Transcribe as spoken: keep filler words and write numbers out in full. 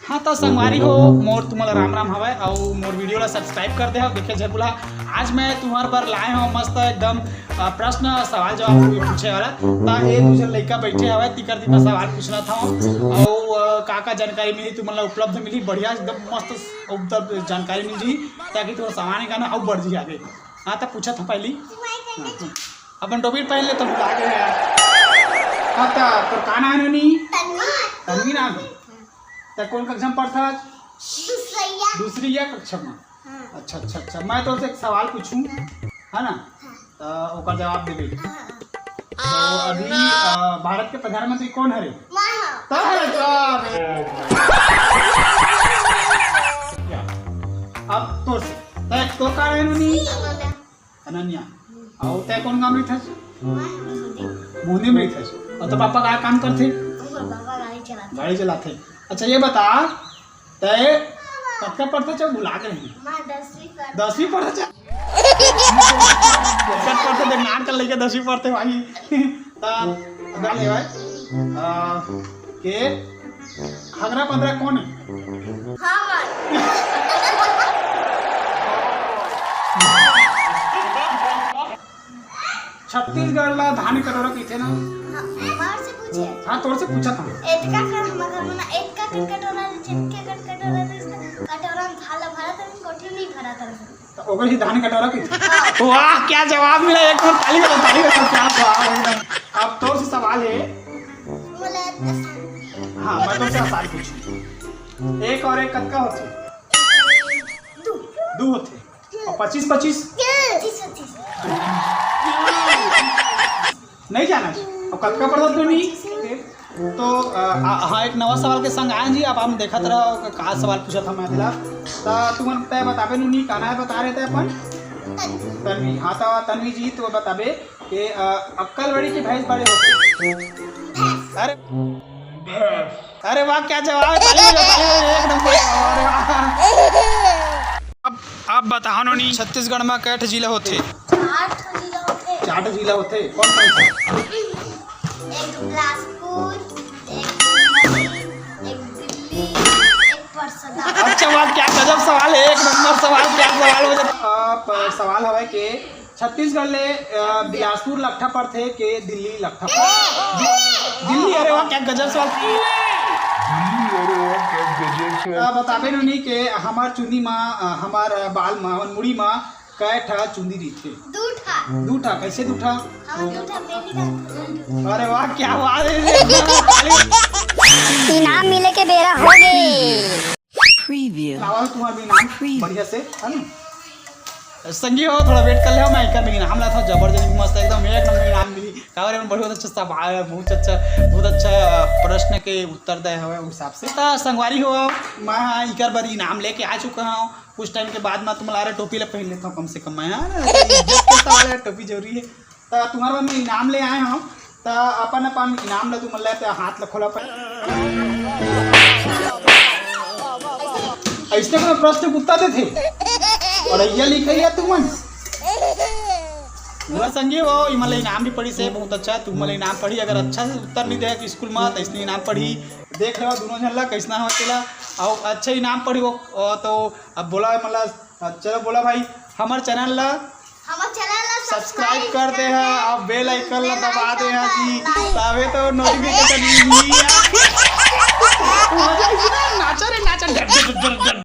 हाँ, त संगवारी हो, मोर तुमन ला राम राम हवय, अउ मोर video ला subscribe कर दे हव, देखे झन भूला। आज मैं तुम्हर बर लाए हव मस्त एकदम, अ, प्रश्न सवाल जवाब पूछे वाला। त ए दू झन लइका बैठे हवय, तिकर दिन मैं सवाल पूछना था, अउ, अ, का का जानकारी मिली तुमन ला उपलब्ध मिली, बढ़िया एकदम मस्त उपलब्ध जानकारी मिल जी, ताकि तुम्हर सामान्य ज्ञान अउ बढ़ जी आगे। हाँ, त पूछत हव पहली। हाँ, हाँ। अपन टोपी पहन ले, त भुला गे यार। हाँ, त तोर का नाम हे नोनी? तन्वी। तन्वी नाम हे। त कौन कक्षा में पढ़थस? दूसरइया। दूसरइया कक्षा में। हाँ। अच्छा, अच्छा, अच्छा। मैं तोर से एक सवाल पूछूं, हाँ। है ना? हाँ। त ओकर जवाब देबे। हाँ। तो अभी, अ, भारत के प्रधानमंत्री कौन हरे? मैं हूँ। त हरे, वाह रे। अब तोर से, त तोर का नाम हे नोनी? अनन्या। अउ तैं कोन गाँव रहिथस? मैं बूंदी। बूंदी में रहिथस। अउ तोर पापा का काम करथे? मोर पापा गाड़ी चलाथे। गाड़ी चलाथे। अच्छा, ये बता, तैं कतका पढ़थस? चल, भुला गे रही। मैं दसवीं पढ़- दसवीं पढ़थस? कतका पढ़थस? देख, नान कर लइका दसवीं पढ़थे भाई। त, अगला ले भाई। आ, के हगरा पथरा कोन हे? हमन। छत्तीसगढ़ ला धान कटोरा कहिथे ना? हाँ, हमर से पूछे। हाँ, तोर से पूछत हँव। एतका कन हमर घर में ना, एतका कन कटोरा रहिथे, एतका कन कटोरा रहिथे, कटोरा में धान ला भरत रहिन, कोठी में भरत रहिन। त ओकर ही धान कटोरा कहिथे। वाह, क्या जवाब मिला, एक बार ताली बजाओ, ताली बजाओ, क्या जवाब है एकदम। अब तोर से सवाल हे। बोला आसान। हाँ, मैं तोर से आसान पूछूं। एक और एक कतका होथे? दू। दू होथे। अउ पच्चीस, पच्चीस? पच्चीस, पच्चीस। नहीं जाना जी। अउ कतका पढ़थस नोनी? तो, अ, आ, हाँ, एक नवा सवाल के संग आए जी, अब हम देखत रहो का सवाल पूछत हँव मैं तेला। त तुमन तैं बताबे नोनी, का नाम बता रहे थे अपन? तन्वी। हाँ, त तन्वी जी, तो बताबे कि, अ, अक्कलवाड़ी के भैंस बड़े होथे। अरे, अरे वाह, क्या जवाब है, ताली बजाओ, ताली बजाओ, एक नंबर। अरे वाह। अब, अब बताओ नोनी, छत्तीसगढ़ में कै ठो जिला होथे? चार ठो जिला होथे। चार ठो जिला होथे, कौन कौन से? एक बिलासपुर, एक मुंबई, एक दिल्ली, एक पर्सदा। अच्छा वाह, क्या गजब सवाल है, एक नंबर सवाल, क्या सवाल हो जाता। अब सवाल हवे कि छत्तीसगढ़ ले, अ, बिलासपुर लट्ठा पड़थे के दिल्ली लट्ठा पड़थे? दि-, दिल्ली, अरे वाह, क्या गजब सवाल। अ, बताबे नोनी के हमर चुंदी मा, अ, हमर बाल मा, हमर मुड़ी मा कै ठा चुंदी रहिथे? दू ठा। दू ठा, कैसे दू ठा? हमर दू ठा बेटी का। अरे वाह, क्या बात है। इनाम मिले के बेरा हो गे। Preview। लावा हो तुम्हार भी इनाम बढ़िया से, है ना? संगी हो, थोड़ा wait कर ले हो, मैं इनका भी इनाम लात हँव, जबरदस्त, मस्त, एकदम एक नंबर इनाम मिली। काबर, एमन बहुत अच्छा सवाल है, बहुत अच्छा, बहुत अच्छा, अ, प्रश्न के उत्तर दे हवे, उस हिसाब से। त संगवारी हो, मैं इकर बर इनाम लेके आ चुका हँव। कुछ time के बाद मैं तुम्हारा टोपी ला पहन लेता हूँ, कम से कम मैं, हाँ ना? इज्जत के सवाल है, टोपी जरूरी है। त तुम्हारे बर मैं इनाम ले आए हँव, त अपन अपन इनाम ला तुमन ला, त हाथ ला खोला पर। ऐसने कोनो प्रश्न के उत्तर देथे? अउ अइया लिखइया तुमन। मोर संगी हो, इमन ला इनाम भी पड़ी से, बहुत अच्छा, तुमन ला इनाम पड़ी, अगर अच्छा से उत्तर नहीं दे कि स्कूल में, त इसने इनाम पड़ी। देख लो दोनों झन ला, कैसना हो तेला, अउ अच्छा इनाम पड़ी वो, अ, तो अब बोला मतलब, अ, चलो बोला भाई, हमर channel ला हमर channel ला subscribe कर दे हा, अउ bell icon ला दबा दे हा जी, तबे तो notification मिली।